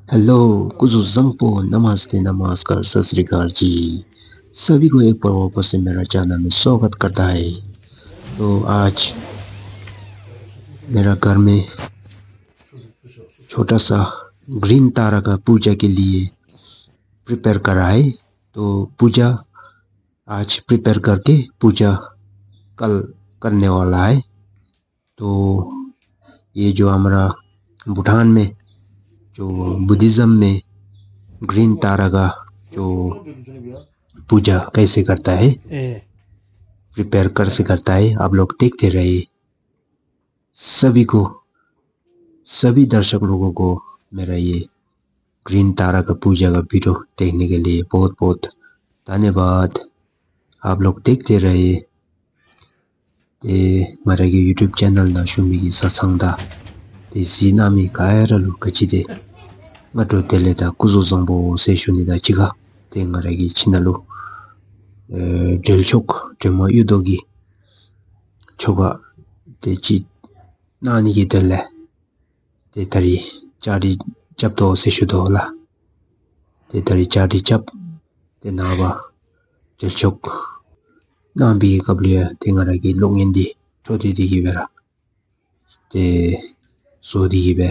Hello कुछ जंगपो नमस्ते नमस्कार सत श्री अकाल जी। सभी को एक बार वापस से मेरा चैनल में स्वागत करता है। तो आज मेरा घर में छोटा सा ग्रीन तारा का पूजा के लिए प्रिपेयर कर रहा है। तो पूजा आज प्रिपेयर करके पूजा कल करने वाला है। तो ये जो हमारा भूटान में जो बुद्धिज्म में ग्रीन तारा का जो पूजा कैसे करता है, प्रिपेयर कैसे करता है, आप लोग देखते रहिए। सभी दर्शक लोगों को मेरा ये ग्रीन तारा का पूजा का वीडियो देखने के लिए बहुत बहुत धन्यवाद। आप लोग देखते रहिए। ते 말하기 유튜브 채널나 슈미기 사상다 te sinami kaeralu kachide ngato teleta kuzo zambo sessionida chiga te ngaragi chinalu delchok tema yudogi choba te chi nani gi delle te tari chari chapto sessudo la te tari chari chap te naba delchok nambi kabliya te ngaragi longendi todi digi vera te sodi gibe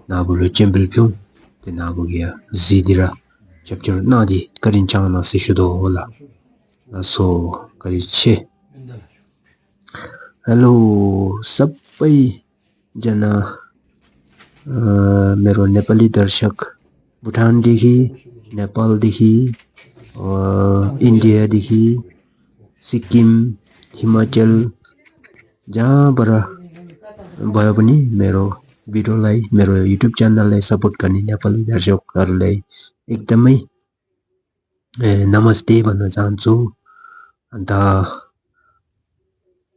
나부를 잼블평 te nabugia zidira chapter nadi karin changna se shudo hola na so kariche। Hello सबै जना मेरो नेपाली दर्शक भुटानदेखि, नेपालदेखि, इन्डियादेखि, सिक्किम, हिमाचल जहाँबाट भयो पनि मेरो भिडियोलाई, मेरो युट्युब च्यानललाई सपोर्ट गर्ने नेपाली दर्शकहरूलाई एकदमै नमस्ते भन्न चाहन्छु। अन्त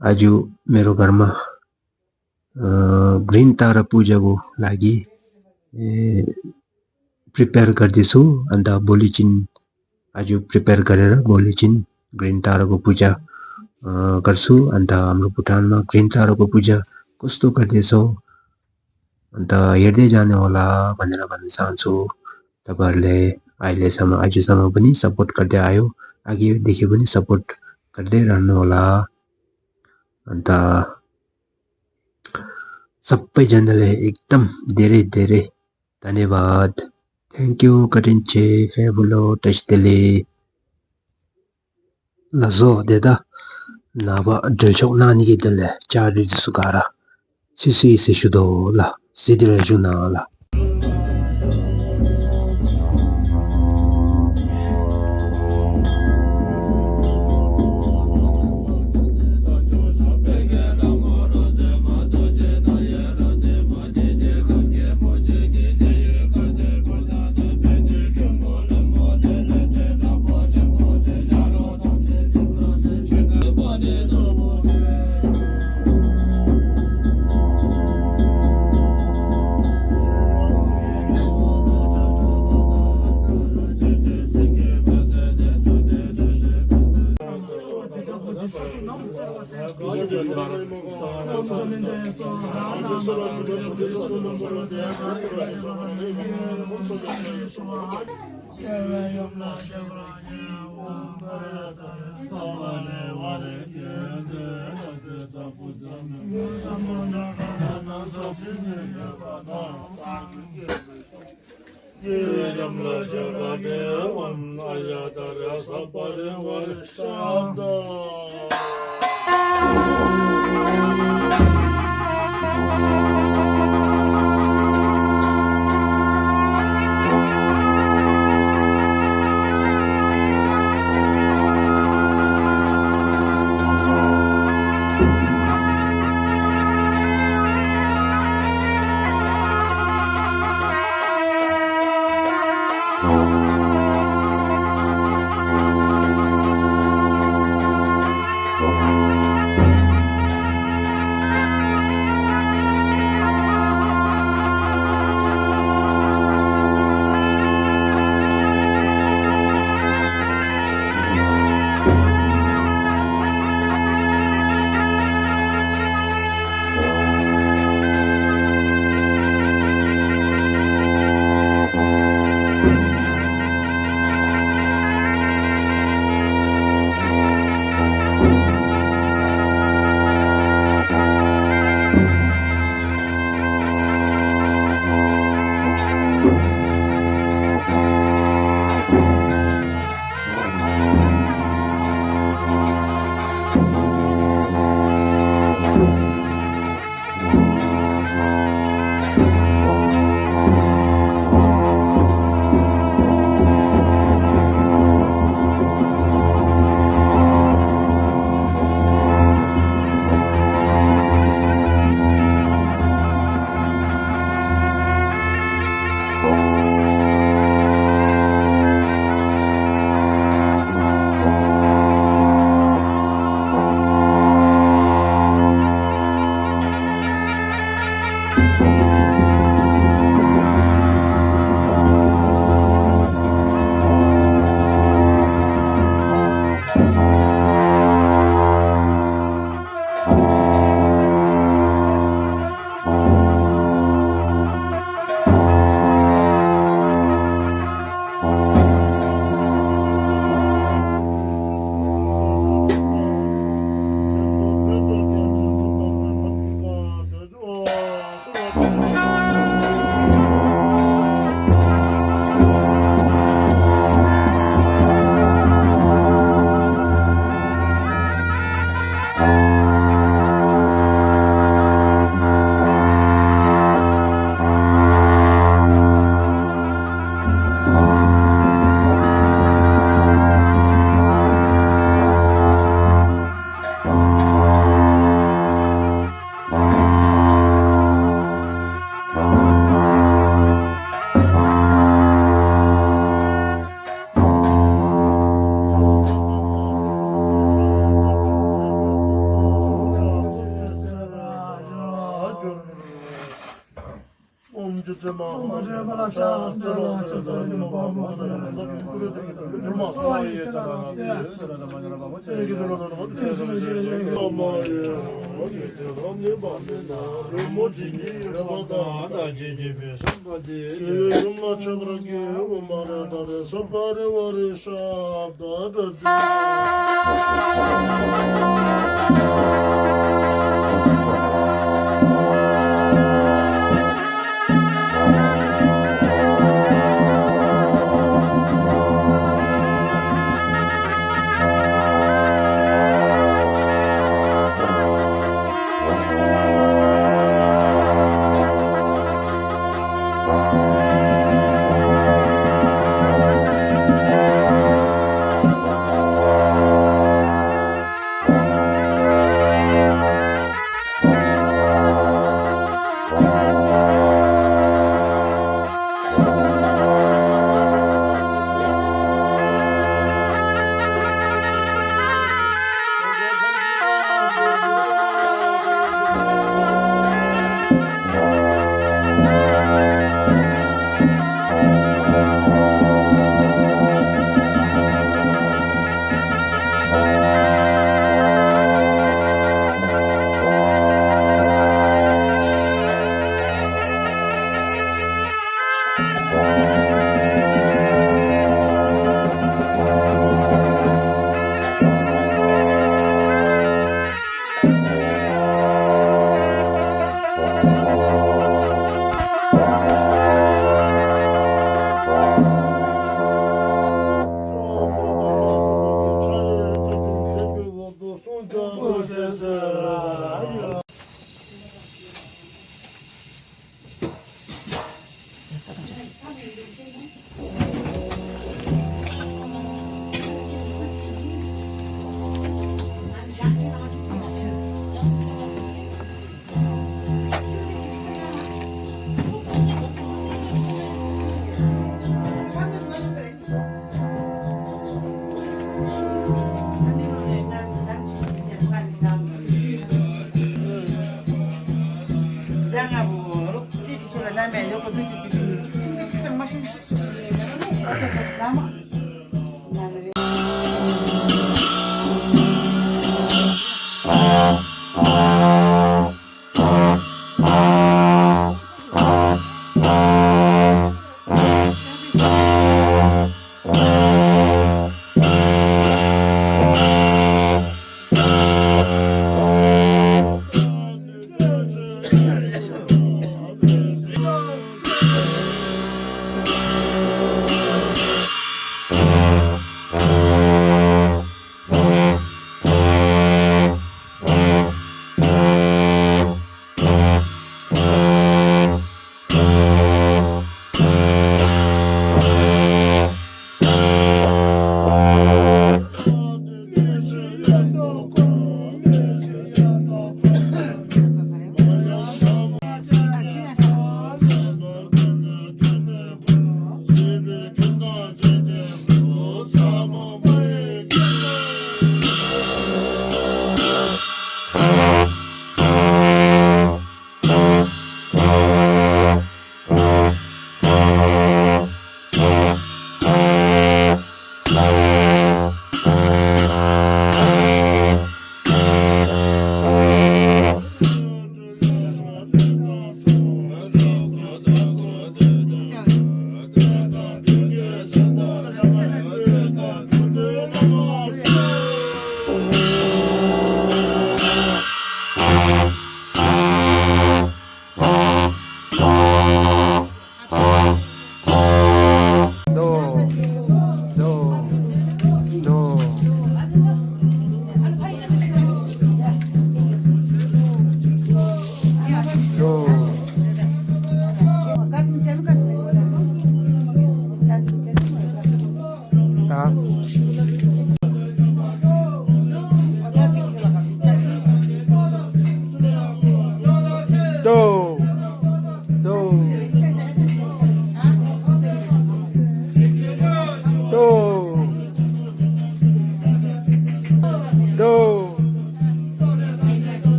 आज मेरो घरमा ग्रीन तारा पूजाको लागि प्रिपेयर गर्दैछु। अन्त भोलि चाहिँ आज प्रिपेयर गरेर भोलि चाहिँ ग्रीन ताराको पूजा गर्छु। अन्त हाम्रो भुटानमा ग्रीन ताराको पूजा कस्तो गर्दैछौ अन्त हेर्दै जानु होला भनेर भन्न चाहन्छु। तपाईहरुले अहिलेसम्म आजसम्म पनि सपोर्ट गर्दै आयो, अघिदेखि पनि सपोर्ट गर्दै रहनु होला। अन्त सबैजनाले एकदम धेरै धेरै धन्यवाद। थ्याङ्क यू करिन्चे फेबुलो टेस्टले लाजो देदा नाबा delchok nani gi dele chari sugara sisi sishudo la sidira juna la।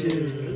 günün